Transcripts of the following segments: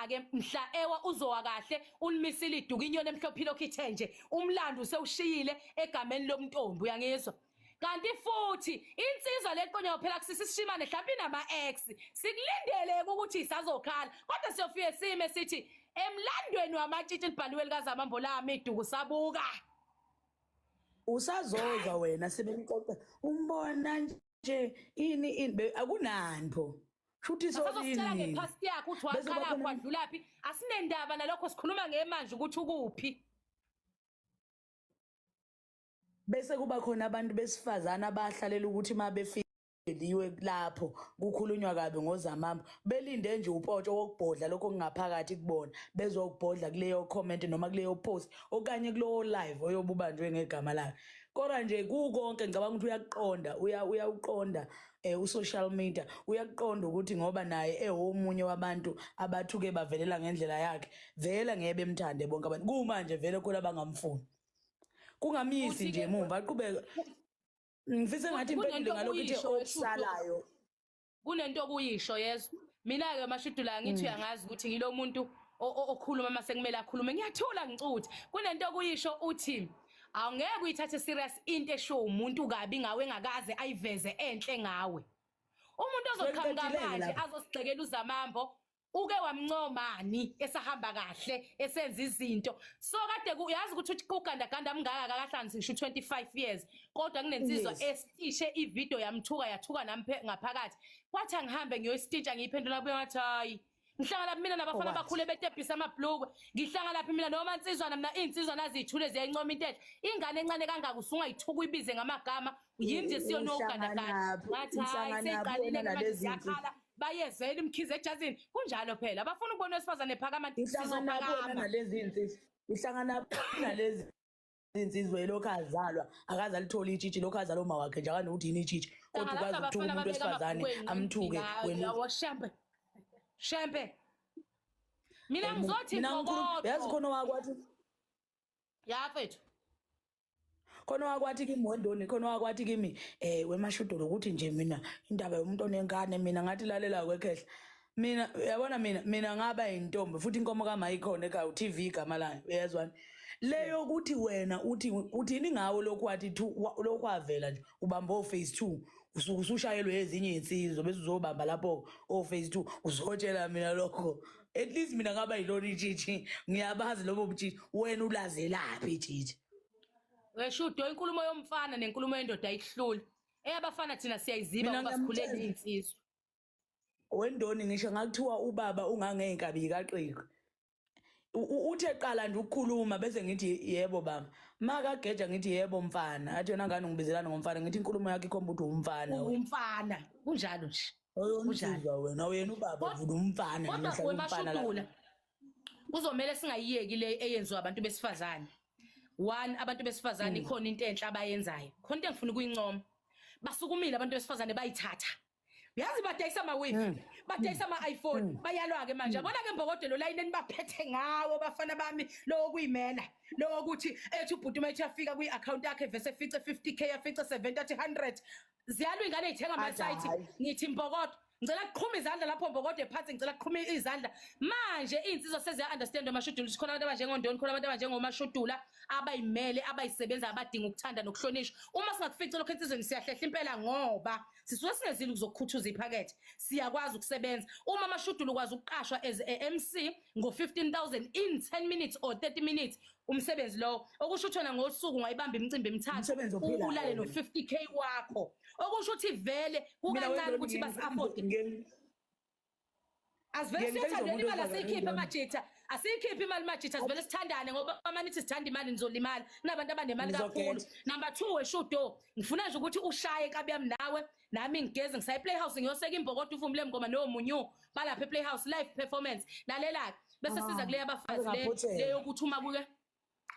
Kodwa-ke mhla ewa uzowa kahle ulimisile iduku inyoni emhlophe ilokhu ithe nje umlando usewushiyile egameni lomntombi uyangizwa. Kanti futhi insizwa leqonyayo phela kusisi sishimane mhlawumbe inama-ex sikulindele ukuthi isazokhala kodwa siyofike sime sithi emlandweni wamatshitshi libhaliwe likazamambo lami iduku sabuka. Usazozwa wena sebemxoxa umbona nje ini ini akunanto shuthi sozositshela ngepast yakhe uthi waqala wadlulaphi asinendaba nalokho sikhuluma ngemanje ukuthi ukuphi. Bese kuba khona abantu besifazane abahlalela ukuthi uma befika lapho kukhulunywa kabi ngozamambo belinde nje upotsho wokubhodla lokho okungaphakathi kubona bezokubhodla kuleyo comment noma kuleyo post okanye kulowo live oyobe ubanjwe ngegama lakhe. Kodwa nje kukonke ngicabanga ukuthi uyakuqonda uyawuqonda u-social media uyakuqonda ukuthi ngoba naye ewomunye wabantu abathuke bavelela ngendlela yakhe vele ngeke bemthande bonke abantu kumanje vele khona abangamfuni kungamyisi nje emumva aqhubeke. Ngifise ngathi impendulo ngalokhu ithe okusalayo kunento okuyisho yezwa. Mina-ke mashudula ngithi uyangazi ukuthi ngilo muntu okhuluma uma sekumele akhulume ngiyathula ngicuthe. Kunento okuyisho uthi awungeke uyithathe serious into eshiwo umuntu kabi ngawe engakaze ayiveze enhle ngawe. Umuntu ozoqhamuka manje azosigxekela uZamambo uke wamncomani esahamba kahle esenza izinto so kade uyazi ukuthi ugandaganda mngaka akakahlanzi ngisho 25 years kodwa kunensizwa estishe ivideo yamthuka yathuka nami ngaphakathi kwathi angihambe ngiyoyistintsha ngiyiphendula kuye ngathi hayi ngihlanga laphi mina nabafana abakhule betebhisa amabhlukwe ngihlanga laphi mina noma insizwana mina iy'nsizwa naziyithule ziyayincoma into enhle ingane encane kangaka usungayithuka uyibize ngamagama yini nje siyona ugandaganda ngathi hayi seyiqalile manje ziyakhala bayezela imkhize ejazini kunjalo phela abafuna ukubona wesifazane ephakama sizophakama nalezi insizwa ihlangana nalezi insizwa elokhu azalwa akaze alithole itshitshi lokhu azalwa uma wakhe nje akanokuthi yini itshitshi kodwa ukwazi ukuthuka umuntu wesifazane amthuke wena shembe shembe mina ngizothi mbokodo yazi khona wakwathi ya mfethu khona wakwathi kimi wendoni khona wakwathi kimi wemashudo lokuthi nje mina indaba yomuntu onengane mina ngathi lalela kwekhehla mina uyabona mina ngaba intombi futhi inkomo kama ikhona ekhaya uTV igama layo uyezwani leyo ukuthi wena uthi uthini ngawo lokhu wathi lokhu wavela nje ubamba o phase 2 usuke usushayelwe ezinye insizwa bese uzobamba lapho o phase 2 uzotshela mina lokho at least mina ngaba yilona itshitshi ngiyabazi lobo butshitshi wena ulazelaphi itshitshi weshudo inkulumo yomfana nenkulumo yendoda ayihluli eyabafana thina siyayiziba ngoba sikhulele insizwa wendoni ngisho ngakuthiwa ubaba ungangeyinkabi kaQiko uthe qala nje ukukhuluma bese ngithi yebo baba makageja ngithi yebo mfana athi yona ngane ngibizelana ngomfana ngithi inkulumo yakhe ikhomba ukuthi umfana umfana kunjalo nje kunjalo wena wena ubaba vula umfana kodwa wemashudula kuzomela singayiyeki le eyenziwa abantu besifazane. One, abantu besifazane ikhona into enhle abayenzayo khona into engifuna ukuyincoma basukumile abantu besifazane bayithatha uyazi badayisa ama-wifi badayisa ama-iphone bayalwa-ke manje yabona-ke mbokodelo layini enibaphethe ngawo bafana bami lowo kuyimela lowo kuthi ethi ubhuti uma ethi afika kwi-akhawunti yakhe vese efice 50 k afice 70 athi 100 ziyalwa ingane ey'thenga amasayithi ngithi mbokodo ngicela kuqhuma izandla lapho mbokodo ephansi ngicela kuqhuma izandla manje iy'nsizwa seziya-understand omashudula ukuthi khona abantu abanjengondoni khona abantu abanjengomashudula abayimele abayisebenza abadinga ukuthanda nokuhlonishwa uma singakufici lokho ensizweni siyahlehla impela ngoba sisuke singezile ukuzokukhuthuza iphakethe siyakwazi ukusebenza uma amashudula ukwazi ukuqashwa as a MC ngo-15000 in 10 minutes or 30 minutes umsebenzi lowo okusho ukuthi wena ngosuku ungayibamba imicimbi emithathu ulale no-50k wakho okusho ukuthi vele kukancane ukuthi basi-afford asivele siyothandela imali asiyikhiphe amajitha asiyikhiphe imali majitha sivele sithandane ngoba uma nithi sithanda imali nizolimala kunabantu abanemali kakhulu number 2 weshudo ngifuna nje ukuthi ushaye kabi yami nawe nami ngigeze ngisaye playhouse ngiyoseka imbokodo uvumile mngoma nomunyu balapha eplayhouse live performance lalela bese siza kule yabafazi le leyokuthi uma kuke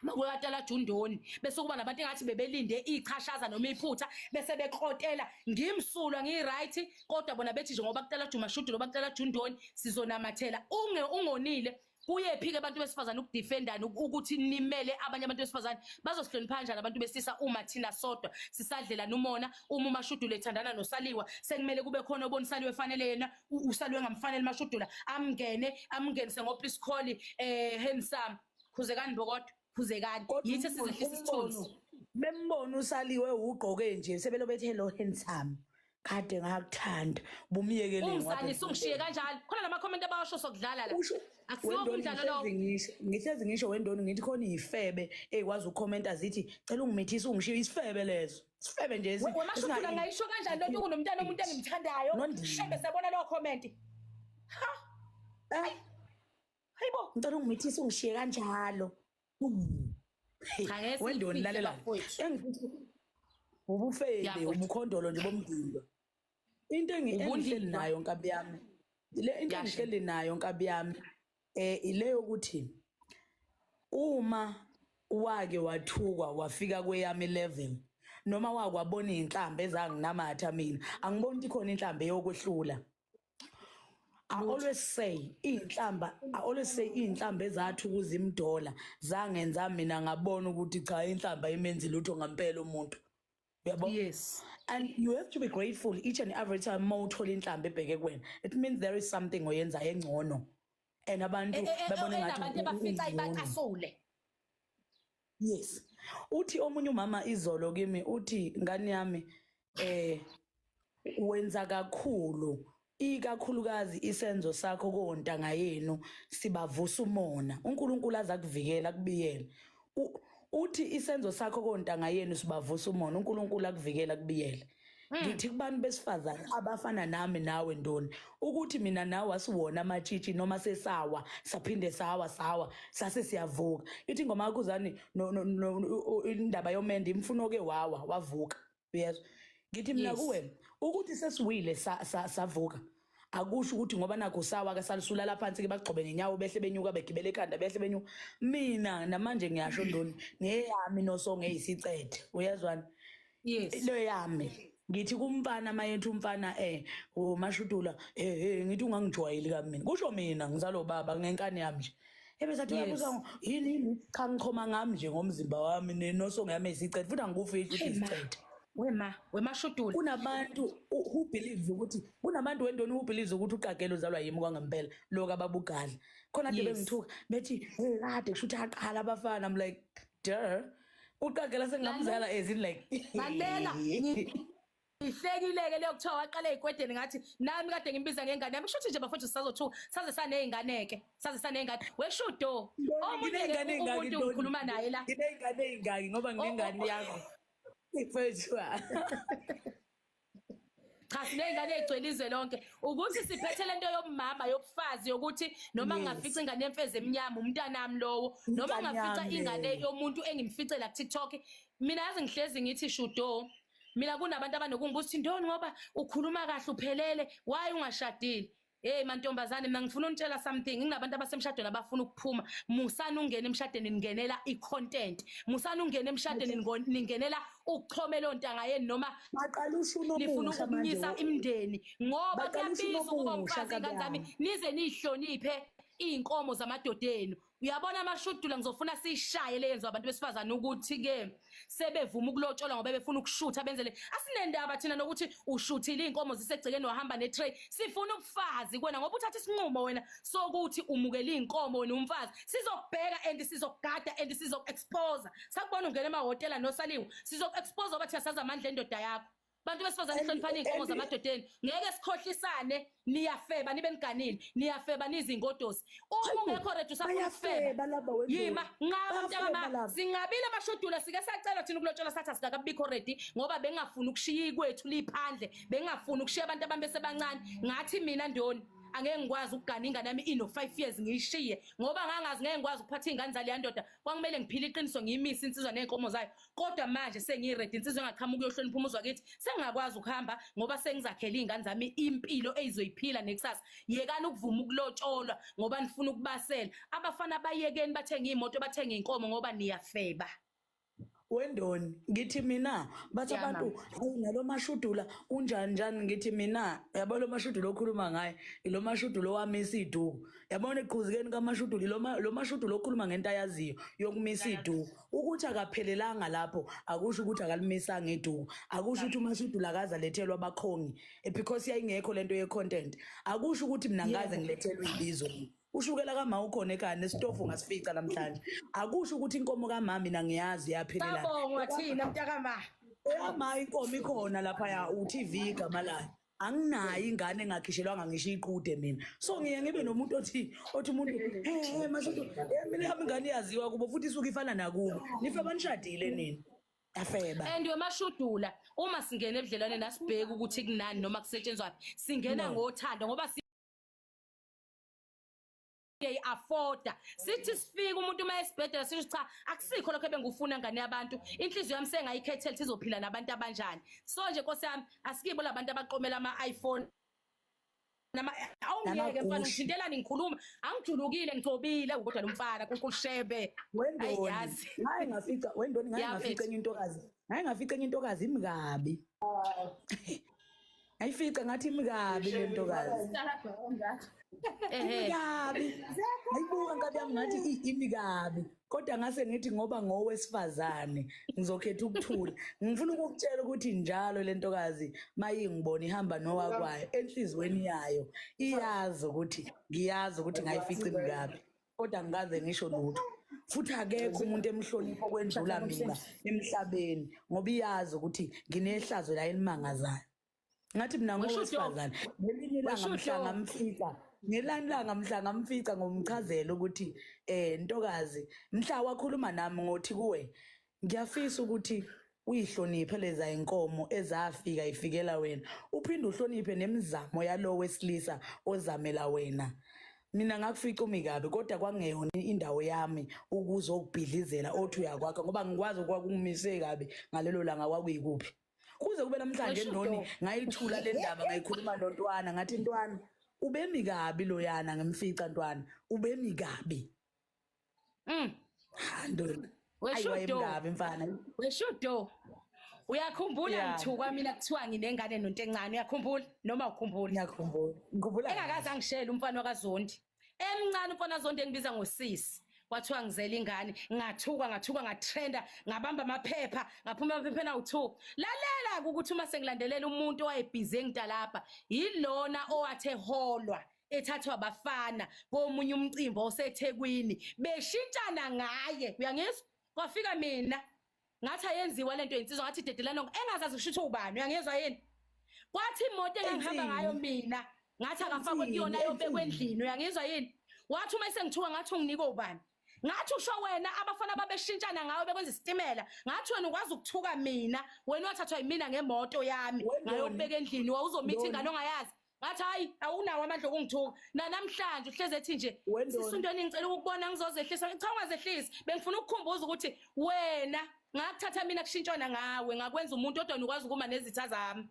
makuyatala jundoni bese kuba nabantu engathi bebelinde ichashaza noma iphutha bese bekrotela ngimsulwa ngi-right kodwa bona bethi nje ngoba kutala jumashudu loba kutala jundoni sizonamathela unge ungonile. Kuyephi-ke abantu besifazane ukudefendana, ukuthi nimele abanye abantu besifazane? Bazosihlonipha kanjani abantu besilisa uma thina sodwa sisadlelana umona? Uma uMashudula ethandana noSaliwa, sekumele kube khona obona uSaliwe efanele yena, uSaliwe engamfanele uMashudula, amngene, amngenise ngo-please call handsome. Khuzekani bokodwa, khuzekani. Kodwa Yithi esizehlisa isithunzi. Bembona usaliwe ugqoke nje, sebelo bethi hello handsome, kade ngakuthanda, bumyekeleni. Ungizali sungishiye kanjalo. Khona lama comment abawasho sokudlala la. Usho Akusiwo wendoni, umdlalo lowo. Ngihlezi ngisho wendoni, ngithi khona iy'febe ey'kwazi ukukhomenta zithi cela ungimithise ungishiye. Isifebe leso, isifebe nje WeMashudula, ngayisho kanjani lento kunomntana omuntu engimthandayo? Nondini. Shembe sabona lowo comment. Ha, hayibo. Ngicela ungimithise ungishiye kanjalo. Cha, ngeke Wendoni, siyifihle, lalela. bafowethu. Engithi ubufebe, Ya, futhi. ubukhondolo nje bomndindwa. Into Ubundindwa. engihleli nayo, nkabi yami, le into Yasho. engihleli nayo, nkabi yami, ile yokuthi uma wake wathukwa wafika kweyami level, noma wakwabona iy'nhlamba ezanginamatha, mina angiboni ukuthi ikhona inhlamba eyokwehlula. I always say iy'nhlamba, I always say iy'nhlamba ezathukuza imdola zangenza mina ngabona ukuthi cha, inhlamba imenzi lutho ngampela umuntu, uyabo? Yes. And you have to be grateful each and every time uma uthola inhlamba ebheke kuwena. It means there is something oyenzayo engcono and abantu babona ngathi Enabantu abafica ungcono. ibacasule. Yes, uthi omunye umama izolo kimi, uthi ngani yami, wenza kakhulu, ikakhulukazi isenzo sakho kontanga yenu sibavusa umona, uNkulunkulu aza kuvikela kubiyela. Uthi isenzo sakho kontanga yenu sibavusa umona, uNkulunkulu akuvikela kubiyela. Ngithi kubantu besifazane abafana nami nawe ndoni, ukuthi mina nawe asiwona amatshitshi, noma sesawa saphinde sawa, sawa sase siyavuka. Ithi ingoma yakuzani indaba yomende imfuno ke wawa wavuka, uyezwa? Ngithi mina kuwe ukuthi sesiwile savuka, akusho ukuthi ngoba nakho sawa ke salisulala phansi ke, bagxobe ngenyawo, behle benyuka, begibele ekhanda, behle benyuka. Mina namanje ngiyasho ndoni, ngeyami nosonge eyisicethe, uyezwana? Yes. Lo yami, ngithi kumfana mayethu, umfana uMashudula, ngithi ungangijwayeli kami mina, kusho mina ngizalo baba ngenkani yami nje, ebesathi uyabuza yini yini. Cha, ngichoma ngami nje ngomzimba wami nenosongo yami eyisicethe, futhi angikufihli ukuthi isicethe. Wema, weMashudula. Kunabantu who believes ukuthi, kunabantu wendoni who believes ukuthi uqagelo uzalwa yimi kwangempela, lokho ababugadla khona kade bengithuka bethi hey, kade kusho ukuthi aqala abafana. I'm like, duh, uqagela sengingamzala as in like Lalela, ngihlekile-ke leyo kuthiwa waqala ey'kwedeni, ngathi nami kade ngimbiza ngengane yami. Kusho ukuthi nje bafowethu sisazothuka saze saney'ngane-ke, saze saney'ngane weshudo. Omunye-ke Nginey'ngane ey'ngaki, umuntu Ntoni? ngikhuluma naye la. Nginey'ngane ey'ngaki ngoba nginengane Oh. yakho, mfethu? Cha, siney'ngane ey'gcwele izwe lonke. Ukuthi siphethe lento yomama yobufazi, yokuthi noma ngingafica ingane yemfezi emnyama, umntanami lowo, noma Umntanami ngingafica ingane leyo. yomuntu engimfice la ku-TikTok. Mina yazi ngihlezi ngithi shudo, mina kunabantu abanokungibuza ukuthi ndoni, ngoba ukhuluma kahle uphelele, why ungashadile? Hey mantombazane, mina ngifuna unitshela something. Nginabantu abasemshadweni abafuna ukuphuma. Musani ungena emshadweni ningenela i-content. Musani ungena emshadweni ningenela ukuchomela ontanga yenu noma Baqala ushuni nifuna omusha manje. ukunyisa imindeni, ngoba Baqala ushuni kuyabiza ukuba omusha, umfazi. Ingane zami, Nkabi. nize niyihloniphe iy'nkomo zamadoda enu. Uyabona amashudula, ngizofuna siyishaye le yenziwa abantu besifazane, ukuthi-ke sebevuma ukulotsholwa ngoba befuna ukushutha benzele. Asinendaba thina nokuthi ushuthile iy'nkomo zisegcekeni, wahamba ne-tray. Sifuna ubufazi kuwena, ngoba uthatha isinqumo wena sokuthi umukele iy'nkomo, wena umfazi. Sizokubheka and sizokugada and sizoku-expose. Sakubona ungena emahhotela nosaliwe, sizoku-expose ngoba thina sazi amandla endoda yakho. Bantu besifazane, hloniphani iy'nkomo zamadodeni. Ngeke sikhohlisane, niyafeba nibe niganile, niyafeba nizingodosi. Uma ungekho ready, usafuna ukufeba, Bayafeba laba wendoni. yima nqaba. Bayafeba Mntakama, laba. singabile amashudula, sike sacela thina ukulotsholwa, sathi asikakabikho ready ngoba bengingafuni ukushiya ikwethu liphandle, bengingafuni ukushiya abantu abami besebancane. Ngathi mina ndoni, angeke ngikwazi ukugana ingane yami ino-5 years ngiyishiye, ngoba ngangazi ngeke ngikwazi ukuphatha iy'ngane zaleya ndoda. Kwakumele ngiphile iqiniso, ngiyimise insizwa ney'nkomo zayo. Kodwa manje sengiyi-ready, insizwa engaqhamuka uyohlonipha umuzi wakithi, sengingakwazi ukuhamba ngoba sengizakhele iy'ngane zami impilo eyizoyiphila nekusasa. Yekani ukuvuma ukulotsholwa ngoba nifuna ukubasela abafana. Bayekeni bathenge iy'moto, bathenge iy'nkomo, ngoba niyafeba. Wendoni, ngithi mina bathi Ya, abantu mama. hayi nalo mashudula unjani njani, ngithi mina yabo lo mashudula okhuluma ngaye ilo mashudula owamisa iduku, yabona eqhuzikeni kamashudula lo mashudula okhuluma ngento ayaziyo yokumisa iduku. Ukuthi akaphelelanga lapho akusho ukuthi akalimisanga iduku, akusho ukuthi umashudula akaze alethelwa abakhongi, because yayingekho lento ye-content. Akusho ukuthi mina ngaze ngilethelwe ibizo. Ushukela kama ukhona ekhaya nesitofu ngasifica namhlanje. Akusho ukuthi inkomo kamama mina ngiyazi yaphelelana. Sabongwa thina mntakama. Eyama inkomo ikhona lapha ya u-TV igama layo. Anginayo ingane engakhishelwanga ngisho iqude mina. So ngiye ngibe nomuntu othi umuntu hey mashudu, mina yami ingane iyaziwa kubo futhi isuke ifana nakubo. Nife banishadile nini? Afeba. And wemashudula uma singena ebudlelwaneni asibheki ukuthi kunani noma kusetshenzwa singena ngothando ngoba siyayi-afforda. Sithi sifike umuntu uma esibhedlela sisho cha akusikho lokho ebengufuna ngane yabantu, inhliziyo yami sengayikhethela ukuthi izophila nabantu abanjani. So nje Nkosi yami asikibo labantu abaqomela ama-iPhone nama awungiyeke mfana, ngithintelani ngikhuluma angijulukile ngigcobile kodwa lo mfana kuNkulushebe. Wendoni ngaye ngafica wendoni ngaye ngafica enye intokazi, ngaye ngafica enye intokazi imkabi. Ayifica ngathi imkabi le ntokazi. Imikabi. Ayibuka nkabi yami ngathi imikabi. Kodwa ngase ngithi ngoba ngowesifazane ngizokhetha ukuthula. Ngifuna ukukutshela ukuthi njalo le ntokazi mayingibona ihamba nowakwayo enhlizweni yayo iyazi ukuthi ngiyazi ukuthi ngayifica imikabi. Kodwa ngikaze ngisho lutho. Futhi akekho umuntu emhlonipho okwendlula mina emhlabeni ngoba iyazi ukuthi nginehlazo la elimangazayo. Ngathi mina ngowesifazane ngelinye ilanga mhla ngamfica, ngelani langa mhla ngamfica ngomchazela ukuthi ntokazi mhla wakhuluma nami ngothi kuwe ngiyafisa ukuthi uyihloniphe leza inkomo ezafika ifikela wena, uphinde uhloniphe nemizamo yalowo wesilisa ozamela wena. Mina ngakufica umi kabi kodwa kwangeyona indawo yami ukuzokubhidlizela othi uyakwakha ngoba ngikwazi okwakungimise kabi ngalelo langa kwakuyikuphi. Kuze kube namhlanje ndoni ngayithula le ndaba ngayikhuluma nontwana ngathi ntwana ubemi kabi loyana ngimfica ntwana ubemi kabi. Ha ndoni. Weshudo mfana. Weshudo. Uyakhumbula ngithukwa mina kuthiwa nginengane nonto encane, uyakhumbula noma ukhumbula? Ngiyakhumbula. Ngikhumbula. Engakaze angishele umfana wakaZondi. Emncane umfana kaZondi engibiza ngosisi. Kwathiwa ngizela ingane, ngathuka ngathuka ngatrenda, ngabamba amaphepha, ngaphuma amaphepheni awu2. Lalela ukuthi uma sengilandelela umuntu owayebhizi engitalapha, yilona owathe holwa ethathwa abafana komunye umcimbi oseThekwini, beshintshana ngaye. Uyangizwa? Kwafika mina ngathi ayenziwa lento insizwa, ngathi dedelana engazazi kusho ubani. Uyangizwa yini? Kwathi imoto engihamba ngayo mina ngathi akafakwe kuyona yobekwe endlini. Uyangizwa yini? Wathi uma sengithuka ngathi unginike ubani? Ngathi usho wena abafana babeshintshana ngawe bekwenza isitimela. Ngathi wena ukwazi ukuthuka mina, wena wathathwa yimina ngemoto yami ngayobeka endlini, wawuzomitha ingane ongayazi. Ngathi hayi awunawo amandla okungithuka. Namhlanje uhleze ethi nje sisuntweni ngicela ukubona ngizozehlisa. Cha ungazehlisi, bengifuna ukukhumbuza ukuthi wena ngakuthatha mina kushintshwana ngawe, ngakwenza umuntu odwa ukwazi ukuma nezitha zami.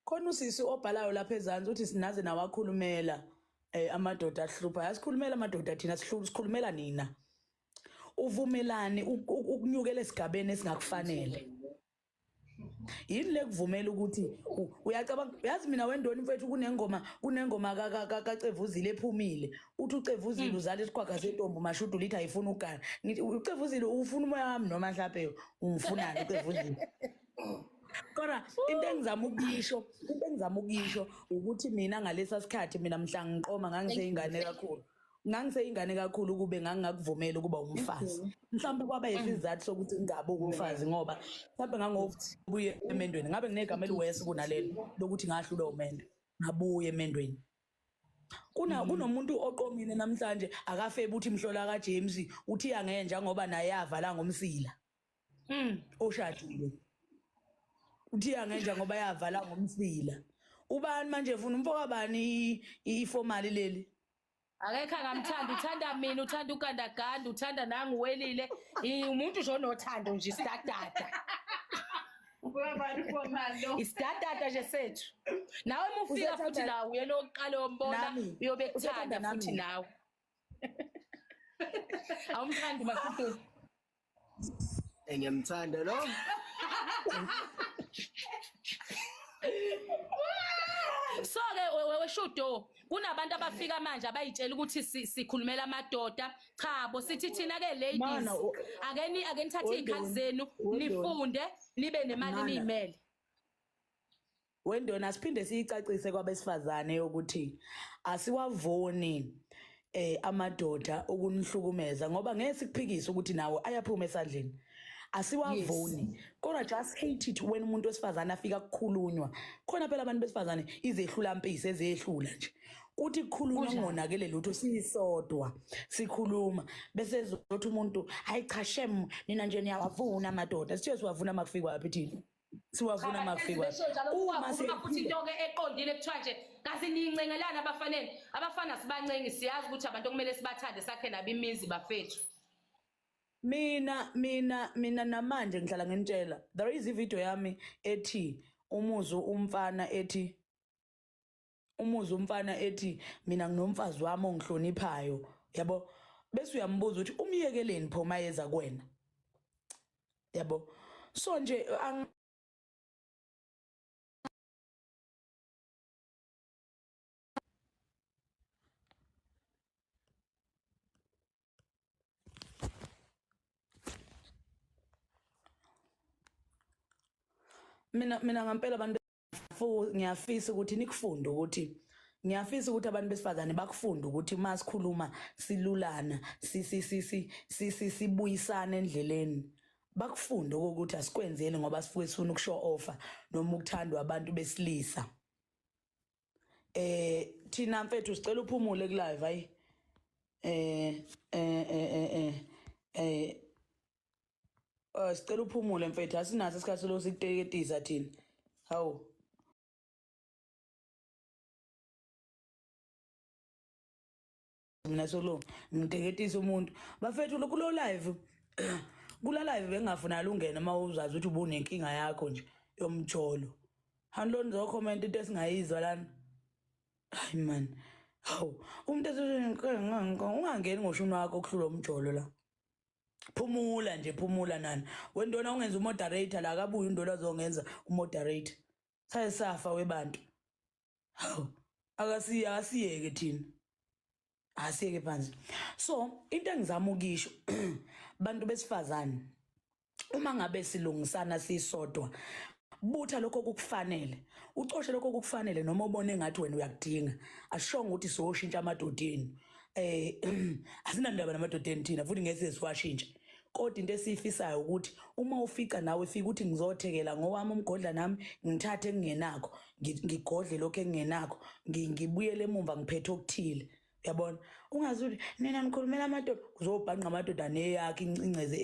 Khona usisi obhalayo lapha ezansi uthi sinaze nawakhulumela amadoda ahlupha. Asikhulumela amadoda thina, sikhulumela nina. Uvumelani ukunyukela esigabeni esingakufanele? Yini lekuvumela ukuthi uyacabanga? Uyazi mina wendoni mfethu kunengoma kaCevuzile ephumile. Uthi uCevuzile uzala isiqhwaga sentombi Mashudu lithi ayifuna ugana. Ngithi uCevuzile ufuna umoya wami noma mhlawumbe ungifunani uCevuzile? Kodwa into engizama ukuyisho ukuthi mina ngalesa sikhathi mina mhla ngiqoma ngangiseyingane kakhulu. Ngangiseyingane kakhulu kube ngangingakuvumeli ukuba umfazi. Mhlawumbe kwaba isizathu sokuthi ngingabe umfazi ngoba mhlawumbe ngangobuye emendweni, ngabe nginegama eliwesi kunalelo lokuthi ngahlulwa umendo, ngabuye emendweni. Kunomuntu oqomile namhlanje akafebe uthi imhlola kaJames uthi yangenja ngoba naye yavala ngomsila. Oshadile. Uthi yangenja ngoba yavala ngomsila. Ubani manje ufuna umfoka bani ifomali leli? Akekho angamthanda, uthanda mina, uthanda ugandaganda, uthanda nanguwelile. Umuntu nje onothando nje isidadada. Isidadada nje sethu. Nawe uma ufika futhi la uyena oqala ombona uyobe kuthanda futhi nawe. Awumthandi Mashudu? Ngiyamthanda lo. So ke weshudo kunabantu abafika manje abayitshela ukuthi sikhulumela amadoda. Cha bo, sithi thina ke ladies, Mana, ake nithathe izikhathi zenu nifunde nibe nemali niyimele. Wendona, siphinde siyicacise kwabesifazane ukuthi asiwavoni amadoda ukunihlukumeza, ngoba ngeke sikuphikise ukuthi nawo ayaphuma esandleni. Asiwavoni, kodwa just hate it when umuntu wesifazane afika kukhulunywa khona. Phela abantu besifazane izehlula mpisi ezehlula nje kuthi kukhulunywa kungonakele lutho, sisodwa sikhuluma, bese ezothi umuntu, hayi cha shem, nina nje niyawavuna amadoda. Sithiwe siwavuna makufikwa phi? Thina siwavuna makufikwa uma futhi into-ke eqondile kuthiwa nje kasi niyincengelana abafanele. Abafana sibancengi, siyazi ukuthi abantu okumele sibathande, sakhe nabo imizi bafethu. Mina namanje ngihlala nginitshela, there is ivideo yami ethi umuzu umfana ethi umuzu umfana ethi mina nginomfazi wami ongihloniphayo, yabo, bese uyambuza ukuthi umyekeleni pho mayeza kuwena, yabo. So nje mina ngempela abantu ngiyafisa ukuthi nikufunde, ukuthi ngiyafisa ukuthi abantu besifazane bakufunde ukuthi uma sikhuluma silulana, si si si si si si sibuyisana endleleni, bakufunde ukuthi asikwenzeli ngoba sifuke sifuna ukushow offer noma ukuthandwa abantu besilisa. Thina mfethu sicela uphumule ku live. Hayi, eh eh eh eh eh sicela uphumule mfethu, asinaso isikhathi lo sikuteketisa thina. Hawu, mina solo ngiteketisa umuntu bafethu kulo live, kula live bengafunala ungena uma uzazi ukuthi ubunenkinga yakho nje yomjolo. Hani lo nizo-comment into esingayizwa lana. Hayi man, hawu, umuntu ungangeni ngoshuni wakho okuhlula umjolo la. Phumula nje, phumula nani. Wendona, ungenza umoderator la, akabuye undola azongenza umoderator. Saye safa webantu. Hawu, akasiye, asiyeke thina, asiyeke phansi. So into engizama ukisho, bantu besifazane, uma ngabe silungisana sisodwa, butha lokho kukufanele, ucoshe lokho kukufanele noma ubone engathi wena uyakudinga. Asishongo ukuthi soshintsha amadodeni, asinandaba namadodeni thina, futhi ngeke siwashintshe, kodwa into esiyifisayo ukuthi uma ufica nawe fika ukuthi ngizothekela ngowami umgodla, nami ngithathe engingenakho, ngigodle lokho engingenakho, ngibuyele emumva ngiphethe okuthile, uyabona. Ungazi ukuthi nina nikhulumela amadoda, uzobhanqa amadoda neyakho inceze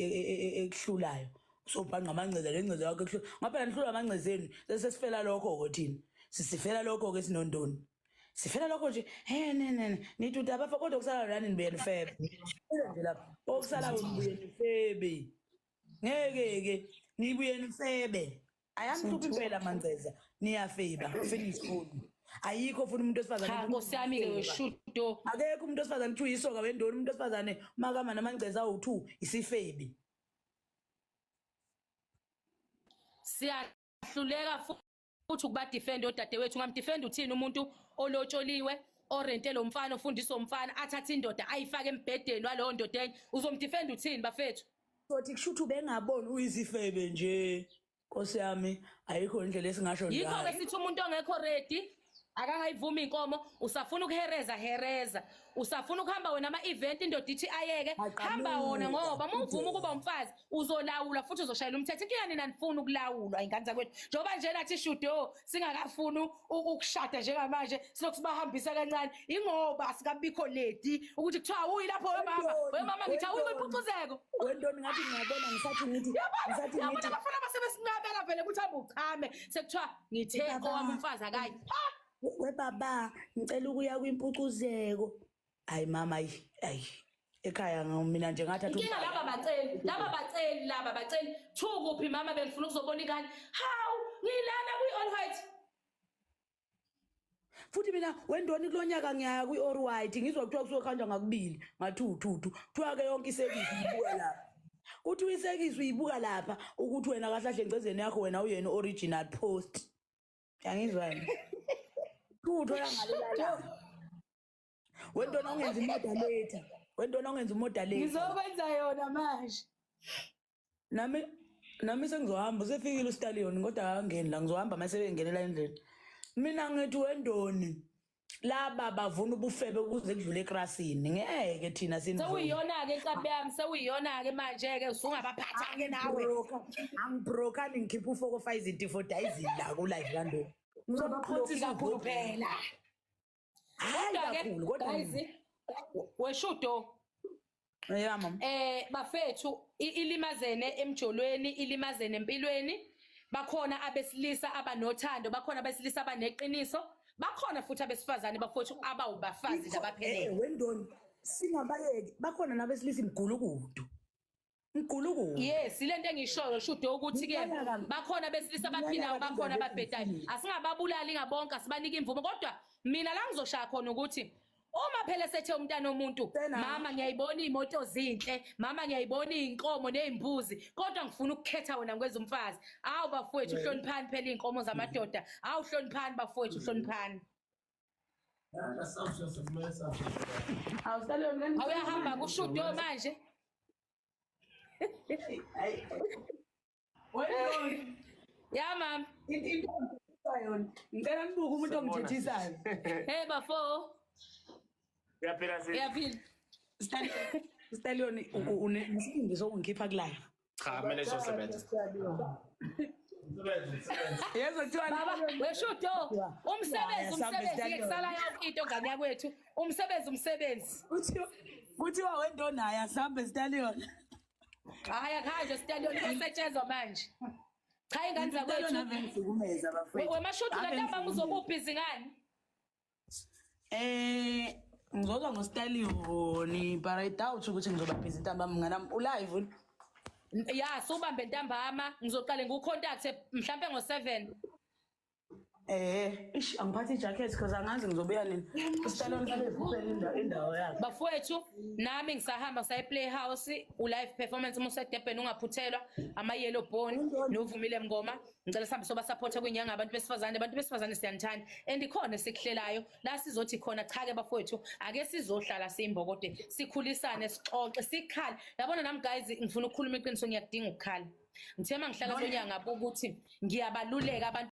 ekuhlulayo, uzobhanqa amanceze lenceze yakho ekuhlula. Ngaphela nihlula amanceze enu, sesifela lokho-ke thina, sisifela lokho-ke, sinondoni sifela lokho nje. He ne ne nithi uthi abafa, kodwa okusala lani nibuye nifebe nje lapha, okusala nibuye nifebe, ngeke ke nibuye nifebe. Ayamhlupha impela manceza, niyafeba, finish. Phone ayikho futhi umuntu wesifazane. Cha nkosi yami ke weshudo. Akekho umuntu wesifazane kuthiwa isoka wendoni. Umuntu wesifazane makama namanceza awu2 isifebi. Siyahluleka futhi ukuba defend odadewethu. Ungamdefend uthini umuntu olotsholiwe, orente lo mfana, ofundisa umfana, athathe indoda ayifake embhedeni walowo ndoda enye? Uzomdefend uthini bafethu? Sothi kushuthi ubengaboni, uyisifebe nje. Nkosi yami, ayikho indlela esingasho njalo. Yikho ke sithi umuntu ongekho ready akangayivumi inkomo. Usafuna ukuhereza, hereza. Usafuna ukuhamba wena ama-event, indoda ithi ayeke, hamba wona, ngoba uma uvuma ukuba umfazi uzolawula futhi uzoshayela umthetho. Inkinga nina nifuna ukulawulwa, ingane zakwethu. Njengoba nje nathi shudo singakafuni ukushada njengamanje, silokhu sibahambisa kancane, ingoba asikabikho ledi ukuthi kuthiwa awuyi lapho wemama, wemama, ngithi awuyi kwimpucuzeko. Wentoni, ngathi ngiyabona, ngisathi ngithi ngisathi ngithi abafana basebesinqabela vele ukuthi hamba uchame, sekuthiwa ngithe owami umfazi akayi. We baba, ngicela ukuya kwimpucuzeko. Hayi mama, ayi ayi, ekhaya mina nje ngathatha Inkinga laba baceli, laba baceli, laba baceli thu kuphi mama, bengifuna ukuzobona ingane. Hawu, ngilana kwi-all white. Futhi mina wendoni, kulonyaka ngiyaya kwi-all white, ngizwa kuthiwa kusuke kuhanjwa ngakubili, ngathi uthuthu, kuthiwa ke yonke iservice ibuya lapha. Kuthi uyisekise uyibuka lapha ukuthi wena kahle kahle engcezeni yakho wena uyena original post. Yangizwa yini? Uthola ngale la. Wentona ungenza imoderator. Wentona ungenza imoderator. Ngizokwenza yona manje. Nami sengizohamba, usefikile uStallion kodwa akangeni la, ngizohamba mase bengenela endlini. Mina ngithi wendoni laba bavuna ubufebe kuze kudlule ekrasini, ngeke thina sinivune. Sewuyiyona-ke inkabi yami, sewuyiyona-ke manje-ke, usungabaphatha-ke nawe. Angibrokani, ngikhipha ufoko izinto for dayizini la ku live kandoni. Ngizobaqhontsisa kakhulu phela. Hayi Kodwa-ke kakhulu kodwa. guys, weshudo. Yeah mama. Bafethu, ilimazene emjolweni, ilimazene empilweni. Bakhona abesilisa abanothando, bakhona abesilisa abaneqiniso, bakhona futhi abesifazane bafowethu abawubafazi nje abaphelele. Wendoni singabayeki, bakhona nabesilisa imgulukudu. Mgulukudu. Yes, ile nto engishoyo shudo ukuthi ke Ngiyala- bakhona abesilisa abaphilayo, Ngiyala bakhona indaba ababhedayo. eziningi. Asingababulali ngabonke, asibanike imvumo, kodwa mina la ngizoshaya khona ukuthi uma phela sethe umntana omuntu, Sena. mama ngiyayibona iy'moto zinhle, mama ngiyayibona iy'nkomo ney'mbuzi, kodwa ngifuna ukukhetha wena ngwezumfazi. Awu bafowethu, hloniphani phela iy'nkomo zamadoda. Awu hloniphani bafowethu, hloniphani. Awustallion. Awuyahamba kushudo manje. Wendoni. Ya mama. Into engithethisayo yona. Ngicela nibuke umuntu ongithethisayo. Hey bafo. Uyaphila sisi? Uyaphila. Stallion, unesibindi sokungikhipha ku live. Cha, kumele sizosebenza. Yezwa kuthiwa Baba, weshudo, umsebenzi umsebenzi ke, kusala yonke into ngane yakwethu. Umsebenzi umsebenzi. Kuthiwa wento naye asambe Stallion. Hayi akuhanjwe Stallion, kuyasetshenzwa manje. Cha ingane Stallion zakwethu. ave ngihlukumeza bafethu. Wemashudu Ave lantambama ngihlukumeza. uzobe ubhizi ngani? Ngizoza ngoStallion but I doubt ukuthi ngizoba busy ntambama mnganami ulive. Ya, subambe ntambama, ngizoqale ngiku-contact mhlambe ngo-7. Ish, angiphathi ijacket because angazi ngizobuya nini. UStallion sabe indawo yakhe. Bafowethu, nami ngisahamba ngisaye Playhouse, u-live performance uma useDurban ungaphuthelwa, ama-Yellow Bone noVumile Mngoma. Ngicela sihambe soba-support kwinyanga abantu besifazane, abantu besifazane siyanithanda. And ikhona esikuhlelayo la sizothi khona cha ke bafowethu, ake sizohlala siyimbokode, sikhulisane, sixoxe, sikhale. Yabona nami guys, ngifuna ukukhuluma iqiniso, ngiyakudinga ukukhala. Ngithe mangihlala kulo nyanga ngabuka ukuthi ngiyabaluleka abantu.